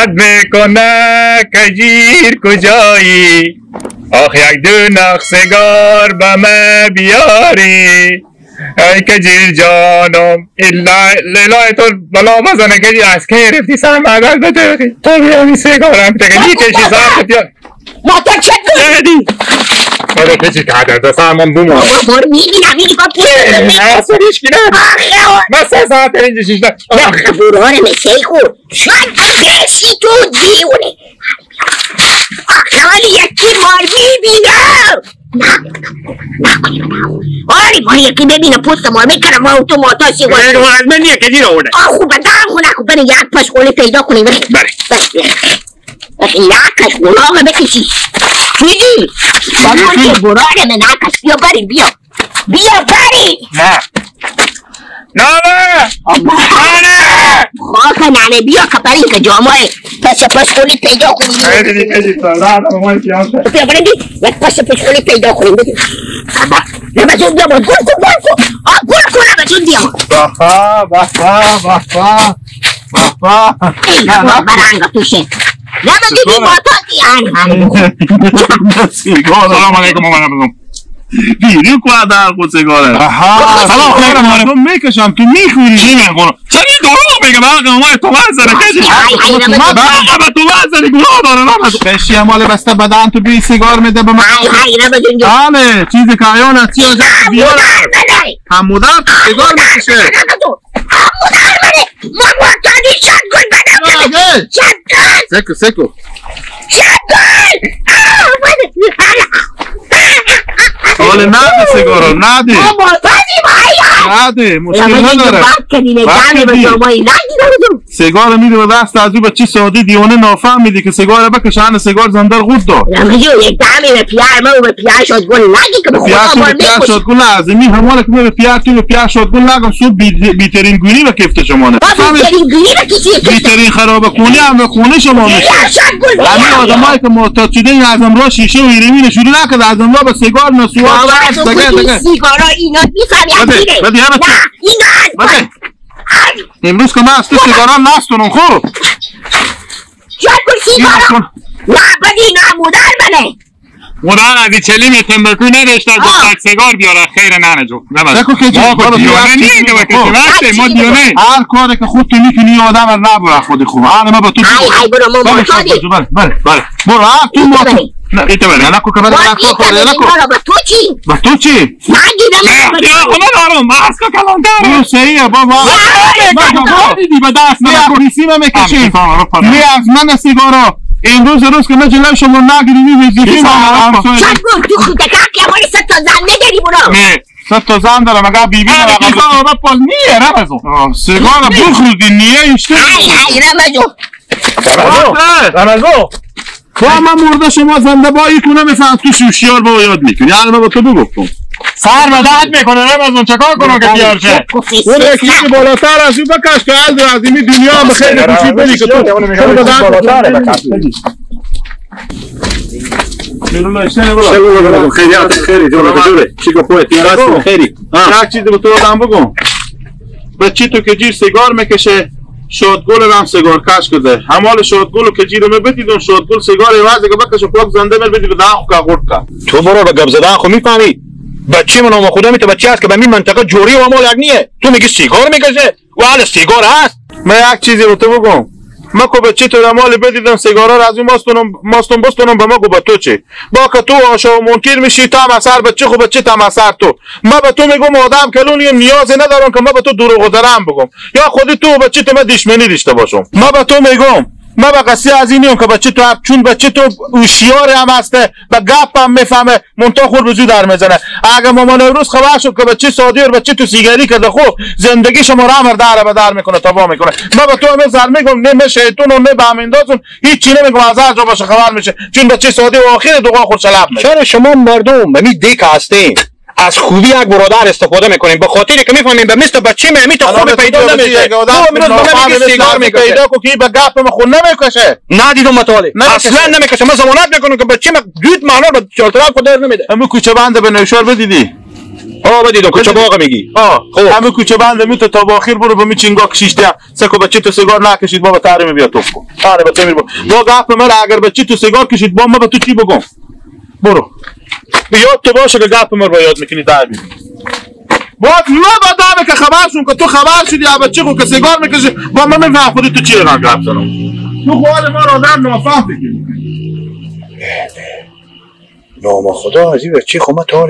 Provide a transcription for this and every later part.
مدد میکنه کجیر کجایی، آخ یک دو نخ سیگار به من بیاری. ای کجیر جانم لیلای تو بلا بزنه کجیر، از که رفتی سر مدد بده تو بیا می سیگارم بده کشی سر بیا ما تو چه کنی؟ آره کجی که عدد سرمان بوم بابا برو میبینم این کار پول نه اصلا هیچ نه من 3 ساعت اینجا شیشتم. آخه برو شیخو شاید بشی تو دیونه. آخه حالی یکی مار میبینم آره مار یکی ببینه پوست مار میکنم ما تو ماتا سیگار از من نیه کجی رو آورده. آه خوبه دم خونه خوب بریم یک پاش قوله پیدا کنیم. بله بله نکش قلاقه بکشی چیزی بابا که براره من نکش. بیا بریم بیا بیا بریم. نه نه نه خاک ننه بیا که بریم که جامعه پس پس قولی پیدا کنیم. بیا بریم یک پس پس قولی پیدا کنیم. نه بزن بیا گل کن گل کن آه گل کن بزن بیا. بابا بابا بابا بابا ای برنگ توشه نه بگی سلام علیکم مامان. دیدی که در خود سیگاره. سلام علیکم مردم میکشم تو میخوری چی میخورم؟ چرا این دروغ میگه؟ برق مامان تو زنه کشی برق تو زنه گناه داره. نه بشی مال بسته بدن تو بی سیگار میده به من. بله چیزی که عیان از چی بیار همودر تو سیگار میکشه. همودر منه ما معتادی شد گل بدم شد گل سکو سکو شد گل. حال نده سیگارو نده نده مشکل نداره. سیگار میده به دست از او بچه ساده دیوانه نافهم میده که سیگار بکشه هن سیگار زندر قورت داد. یک دمی به پیار ما به پیار شد گل نگی که به خدا بار میکشه. شد گل لازمی همانه که به پیار تو به پیار شد گل نگم صبح بیترین گونی به کفت شما نه. بیترین گونی به کسی بیترین خراب خونه هم به خونه شما میشه. همین آدمایی که معتاد شده این از امرا شیشه و هیروین شروع نکرد از امرا به سیگار نسوار سیگارا اینا میفهمی. بده نه اینا امروز که من از تو سیگارا نستونم خوب جان سیگارا نه بدی نه مادر منه مادر از چلی متنبکو نداشته گفت سیگار بیاره خیر ننه جو ما دیوانه نیست که بکشی ما دیوانه هر کاری که خود تو میکنی آدم از نبره خود خوب هر ما با تو ای برو ما معتادی بله بله بله برو هر تو ما نه ایت بره نه کو کبر نه کو خورده نه کو با تو چی با تو چی نگی نه خدا دارم ماسک کلانتر او صحیحه بابا دیدی با دست نه کوریسی میکشی می از من سیگارا امروز روز که من جلو شما نگیری می‌ویزی چون تو خودت که مال سه تا زن نداری برو نه سه تا زن دارم اگر بیبی دارم سیگارا باز نیه رمزو سیگارا بخوردی نیه ایشته ای رمزو رمزو تو من مرده شما زنده با یکونه میفهم تو شوشیار با یاد میکنی یعنی من با تو بگفتم سر به درد میکنه رمزون چکار کنم که بیار شه اون یکی بالاتر از او بکش که از این دنیا هم به خیلی کوچیک بدی که تو خیلی یک چیزی به تو آدم بگم بچی تو که جیر سیگار میکشه شادگل هم سیگار کش کرده همال شادگل که جیرو می بدیدم شادگل سیگار عوض که بکشه پاک زنده مل بدی به دهن خو که غورد کرد تو برو به گپ زدن خو میفهمی بچه من خدا می تو بچه هست که به می منطقه جوری و مال یک نیه تو میگی سیگار میکشه و حال سیگار هست من یک چیزی رو تو بگم ما کو بچه تو رمال بدیدم سیگارا رو از اون ماستون بستونم به ما گو با تو چه با که تو آشا و منکر میشی تا اثر بچه خو بچه تا اثر تو ما به تو میگم آدم کلونیم نیازی ندارم که ما به تو دروغ و درم بگم یا خودی تو بچه تو ما دشمنی داشته باشم ما به تو میگم ما به قصه از اینیم که بچه تو چون بچه تو هوشیار هم هسته به گپ هم میفهمه منتها خود به در میزنه اگه مامان امروز خبر شد که بچه سادی و بچه تو سیگاری کرده خوب زندگی شما را امر در به در میکنه تباه میکنه ما به تو امروز میگم نه من شیطون و نه به همین هیچ چی نمیگم از هر جا باشه خبر میشه چون بچه سادی و آخر دوغا خود شلپ میشه. چرا شما مردم به می دیک هستین از خوبی یک برادر استفاده میکنیم به خاطر که میفهمیم به مثل بچه می تا خوب پیدا نمیشه. تو امروز به من میگی سیگار میکشه پیدا کو کی به گپ ما خون نمیکشه ندیدم مطالب اصلا نمیکشه. من ضمانت میکنم که بچه من دود معنا به چهار طرف خود در نمیده. همون کوچه بند به نوشار بدیدی آه بدیدم کوچه باغ میگی. آه خب همه کوچه بند می تا با آخر برو به می چینگا کشیده سکو بچه تو سیگار نکشید بابا تارم بیا توف کن. آره بچه می با گپ من اگر بچه تو سیگار کشید با ما به تو چی بگم؟ برو یاد تو باشه که گپ من رو یاد میکنی در میبینی. باز ما که خبرشون که تو خبر شدی بچه خو که سیگار میکشی با من میفهم خودی تو چی رقم گپ زنم. تو خود ما رو آدم نافهم فکر میکنی. نام خدا از این بچه خب من تا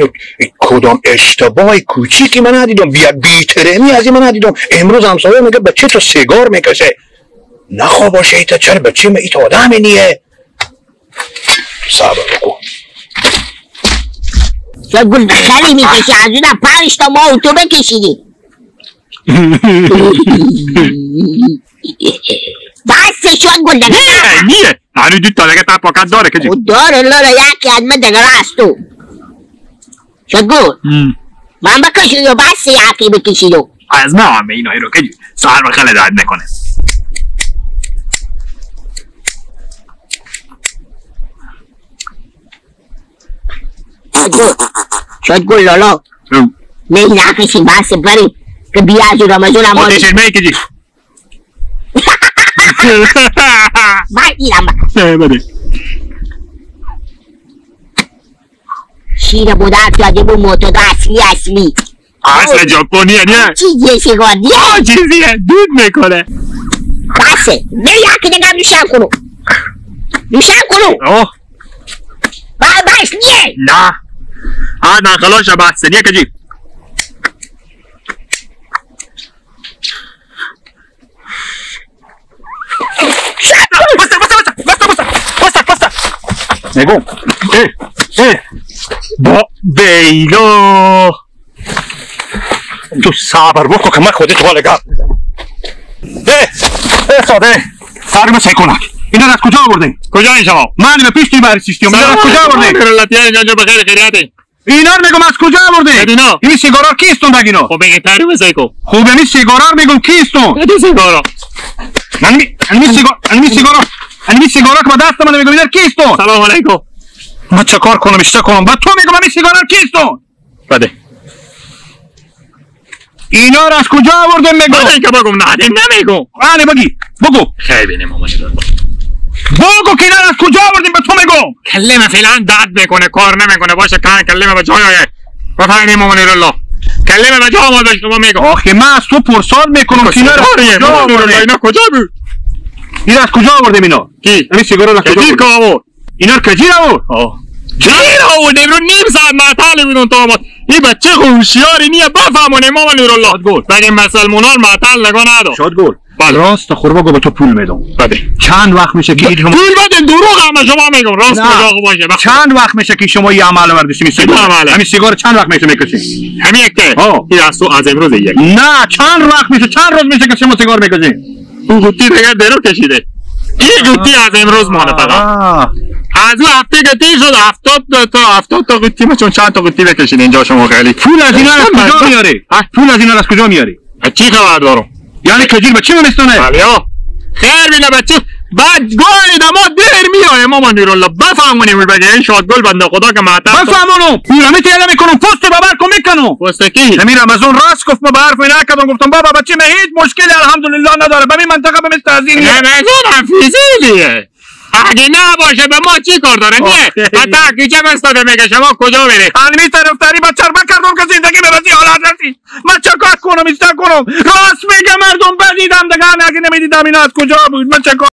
کدام اشتباه کوچیکی من ندیدم، بی‌ترمی از این من ندیدم. امروز همسایه میگه بچه تو سیگار میکشه. نخوا باشه ایتا چرا بچه من ایتا آدم نیه. صبر بکن. شاید گل خیلی میکشی از اونم 5 تا ما تو بکشیدی. بس شاید گل دیگه نیه هنو 2 تا دیگه تا پاکت داره که داره لالا یکی از من دیگه راست تو شاید گل من بکشید و بس یکی بکشید و از ما هم اینایی رو که سهر خیلی درد نکنه. شاید گل لالا نه نکشیم بس بریم که بیا از رمضان هم آتشش میکشی. من ایرم بده شیر بودن پیاده بود معتاد اصلی اصلی اصل ژاپنیه نه چیزیه سیگار نیه چیزیه دود میکنه. بسه نه یکی دیگه هم نوشم کنو نوشم کنو بس نیه نه نه خلاص بسه نیه کجی نگو با بیلا تو صبر بکن که من خودت حال گپ. ساده سرمو سکنک اینا از کجا آوردین؟ کجا این شما؟ من به پیش تیم برسیشتیم. اینا از کجا آوردین؟ اینجا بخیر خیریته. اینا رو میگم از کجا آوردین؟ اینا این سیگارا کیستون بگ اینا؟ خب بگی ترو سیکو. خب این سیگارا رو میگم کیستون؟ این سیگارا. من این سیگارا این سیگارا که با دست من میگم اینا کیستون؟ سلام علیکم. من چه کار کنم اشته کنم؟ بعد تو میگم این سیگارا کیستون؟ بده. اینا رو از کجا آوردن میگم؟ من که بگم نه نمیگم. آره بگی بگو. خیلی بینه مامان بگو که اینا از کجا آوردیم به تو میگم. کلمه فعلا درد میکنه کار نمیکنه باشه کن کلمه به جای آیه. بفرمایید مامان الله. کلمه به جای آمد شما میگم. آخه من از تو پرسان میکنم که اینا رو کجا آوردیم؟ اینا کجا بود؟ اینا از کجا آوردیم اینا؟ کی؟ این سیگارا از کجا آورد؟ اینا رو کجی آورد؟ چرا آورد؟ امروز نیم ساعت معطل بودن تا آمد. این بچه هوشیاری نیه بفهمونه مامان نورالله. شاد گل. مگه مسلمانان معطل نگاه ندار. شاد گل. راست خورما به تو پول میدم. بده. چند وقت میشه که پول بده دروغ هم شما میگم راست کجا باشه. چند وقت میشه که شما یه عمل برداشتی سیگار؟ همین سیگار چند وقت میشه میکشی؟ همین یک ته. این از تو از امروز یک. نه چند وقت میشه چند روز میشه که شما سیگار میکشی؟ اون قوطی دیگه درو کشیده. این قوطی از امروز مانه فقط. از اون هفته که تیر شد 70 تا قوطی ما چون چند تا قوطی بکشید اینجا شما خیلی. پول از اینا از کجا میاری؟ پول از اینا از کجا میاری؟ چی خبر دارم؟ یعنی کجیر بچه میستونه؟ بله خیر بینه بچه بعد گاهی دما دیر میایه مامان نورالله بفهمونیم بگه این شادگل بنده خدا که معطل بفهمونم پولمی تیله میکنم پست ببر کن میکنم پست کی؟ همین رمضان راست گفت ما به حرف نکردم گفتم بابا بچه من هیچ مشکلی الحمدلله نداره به این منطقه به مثل تزیین رمضان هم فیزیلیه اگه نباشه به ما چی کار داره؟ نه حتی کیچه بستاده میگه شما کجا میری؟ انمی طرفداری با چربه کردم که زندگی به بسی حالت رسید من چه کار کنم ایستا کنم راست میگه مردم بدیدم دیگه اگه نمیدیدم اینا از کجا بود من چه کار